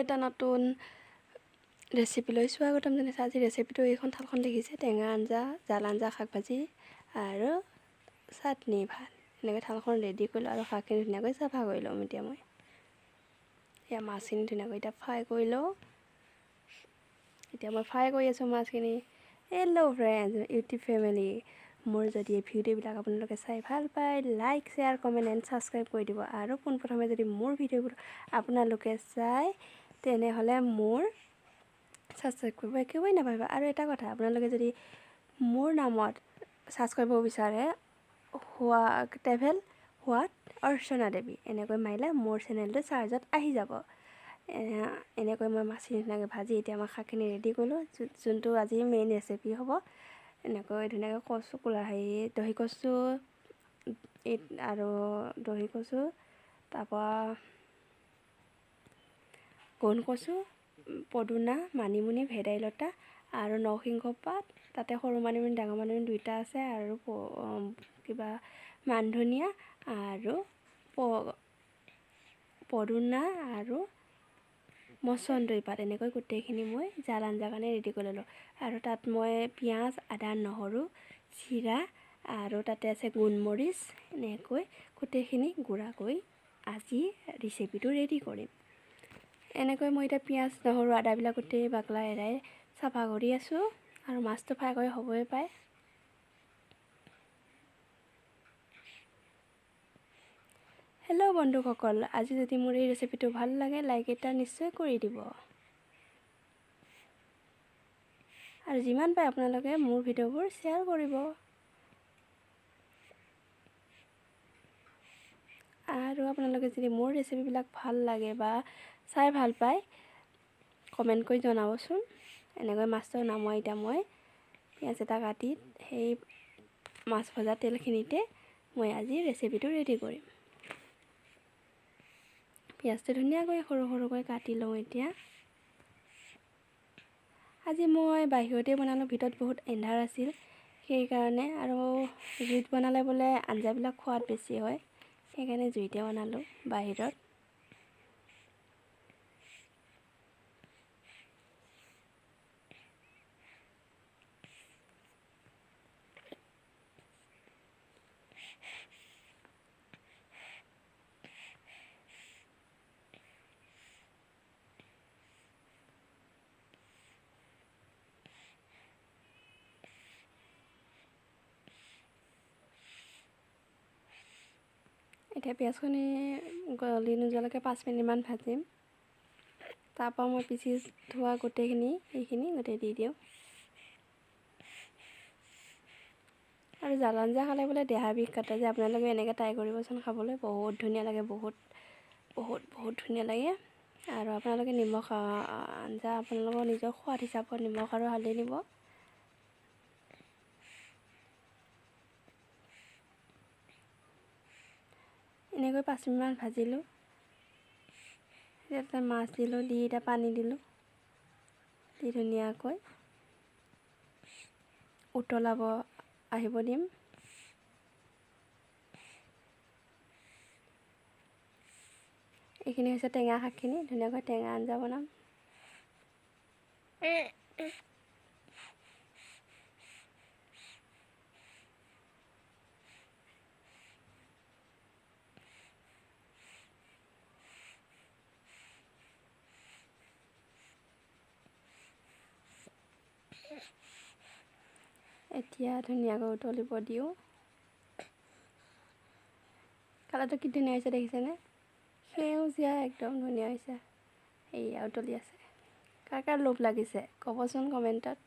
এটা নতুন ৰেচিপিলৈ স্বাগতম জনাইছোঁ। আজি ৰেচিপিটো এইখন থালখন দেখিছে, টেঙা আঞ্জা, জাল আঞ্জা, শাক ভাজি আৰু চাটনি ভাত। এনেকৈ থালখন ৰেডি কৰিলোঁ আৰু শাকখিনি ধুনীয়াকৈ চাফা কৰি ল'ম। এতিয়া মই এয়া মাছখিনি ধুনীয়াকৈ এতিয়া ফ্ৰাই কৰি লওঁ। এতিয়া মই ফ্ৰাই কৰি আছোঁ মাছখিনি। হেল্ল' ফ্ৰেণ্ডছ, ইউটিউব ফেমিলি, মোৰ যদি এই ভিডিঅ'বিলাক আপোনালোকে চাই ভাল পায়, like, share, comment and subscribe কৰি দিব। আৰু পোনপ্ৰথমে যদি মোৰ ভিডিঅ'বোৰ আপোনালোকে চায়, তেনেহ'লে মোৰ ছাবস্ক্ৰাইব কৰিব একেবাৰে নাপাহৰিব। আৰু এটা কথা, আপোনালোকে যদি মোৰ নামত চাৰ্চ কৰিব বিচাৰে, হোৱা ট্ৰেভেল হোৱাত অৰ্চনা দেৱী এনেকৈ মাৰিলে মোৰ চেনেলটো চাৰ্জত আহি যাব। এনেকৈ মই মাছখিনি ধুনীয়াকৈ ভাজি এতিয়া মই শাকখিনি ৰেডি কৰিলোঁ, যোনটো আজি মেইন ৰেচিপি হ'ব। এনেকৈ ধুনীয়াকৈ কচু কোলা হেৰি দহি কচু আৰু দহি কচু, তাৰপৰা গোন্ধ কচু, পদুনা, মানিমুনি, ভেদাইলতা আৰু নৰসিংহ পাত, তাতে সৰু মানিমুনি ডাঙৰ মানিমুনি দুইটা আছে, আৰু কিবা মান ধনিয়া আৰু পদুনা আৰু মচন্দৰী পাত, এনেকৈ গোটেইখিনি মই জাল আঞ্জাৰ কাৰণে ৰেডি কৰি ল'লোঁ। আৰু তাত মই পিঁয়াজ, আদা, নহৰু, জিৰা আৰু তাতে আছে গোলমৰিচ, এনেকৈ গোটেইখিনি গুড়া কৰি আজি ৰেচিপিটো ৰেডি কৰিম। এনেকৈ মই এতিয়া পিঁয়াজ, নহৰু, আদাবিলাক গোটেই বাকলা এৰাই চাফা কৰি আছোঁ আৰু মাছটো ফ্ৰাই কৰি হ'বই পায়। হেল্ল' বন্ধুসকল, আজি যদি মোৰ এই ৰেচিপিটো ভাল লাগে, লাইক এটা নিশ্চয় কৰি দিব। আৰু যিমান পাৰে আপোনালোকে মোৰ ভিডিঅ'বোৰ শ্বেয়াৰ কৰিব। আৰু আপোনালোকে যদি মোৰ ৰেচিপিবিলাক ভাল লাগে বা চাই ভাল পায়, কমেণ্ট কৰি জনাবচোন। এনেকৈ মাছটো নমাই এতিয়া মই পিঁয়াজ এটা কাটি সেই মাছ ভজা তেলখিনিতে মই আজি ৰেচিপিটো ৰেডি কৰিম। পিঁয়াজটো ধুনীয়াকৈ সৰু সৰুকৈ কাটি লওঁ। এতিয়া আজি মই বাহিৰতে বনালোঁ, ভিতৰত বহুত এন্ধাৰ আছিল সেইকাৰণে, আৰু জুইত বনালে বোলে আঞ্জাবিলাক সোৱাদ বেছি হয়, সেইকাৰণে জুইতে বনালোঁ বাহিৰত। এতিয়া পিঁয়াজখিনি গলি নোযোৱালৈকে 5 মিনিটমান ভাজিম। তাৰপৰা মই পিচি থোৱা গোটেইখিনি এইখিনি গোটেই দি দিওঁ। আৰু জাল আঞ্জা খালে বোলে দেহা বিষ কাটে যে, আপোনালোকে এনেকৈ ট্ৰাই কৰিবচোন খাবলৈ, বহুত ধুনীয়া লাগে, বহুত বহুত বহুত ধুনীয়া লাগে। আৰু আপোনালোকে নিমখ আঞ্জা আপোনালোকৰ নিজৰ সোৱাদ হিচাপত নিমখ আৰু হালধি দিব। এনেকৈ 5 মিনিটমান ভাজিলোঁ। এতিয়া মাছ দিলোঁ, দি এতিয়া পানী দিলোঁ, দি ধুনীয়াকৈ উতলাব আহিব দিম। এইখিনি হৈছে টেঙা শাকখিনি, ধুনীয়াকৈ টেঙা আঞ্জা বনাম। এতিয়া ধুনীয়াকৈ উতলিব দিওঁ। কালাৰটো কি ধুনীয়া হৈছে দেখিছেনে? সেউজীয়া একদম ধুনীয়া হৈছে। এইয়া উতলি আছে। কাৰ কাৰ লোভ লাগিছে ক'বচোন কমেণ্টত।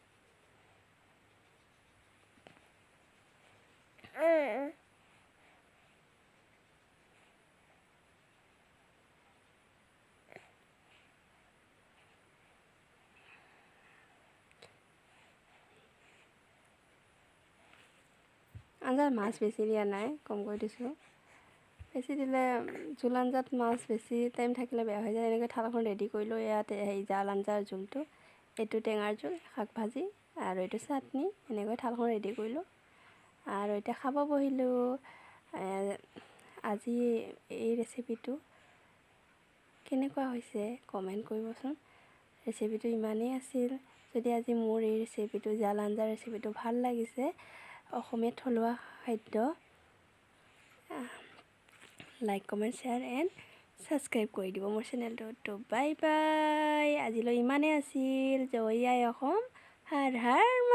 আঞ্জাত মাছ বেছি দিয়া নাই, কমকৈ দিছোঁ। বেছি দিলে জোল আঞ্জাত মাছ বেছি টাইম থাকিলে বেয়া হৈ যায়। এনেকৈ থালখন ৰেডি কৰিলোঁ। ইয়াত হেৰি জাল আঞ্জাৰ জোলটো, এইটো টেঙাৰ জোল, শাক ভাজি আৰু এইটো চাটনি, এনেকৈ থালখন ৰেডি কৰিলোঁ। আৰু এতিয়া খাব বহিলোঁ। আজি এই ৰেচিপিটো কেনেকুৱা হৈছে কমেণ্ট কৰিবচোন। ৰেচিপিটো ইমানেই আছিল। যদি আজি মোৰ এই ৰেচিপিটো, জাল আঞ্জাৰ ৰেচিপিটো ভাল লাগিছে, অসমীয়া থলুৱা খাদ্য, like, comment, share and subscribe কৰি দিব মোৰ চেনেলটো। তো বাই বাই, আজিলৈ ইমানেই আছিল। জয় আই অসম, হৰ হৰ।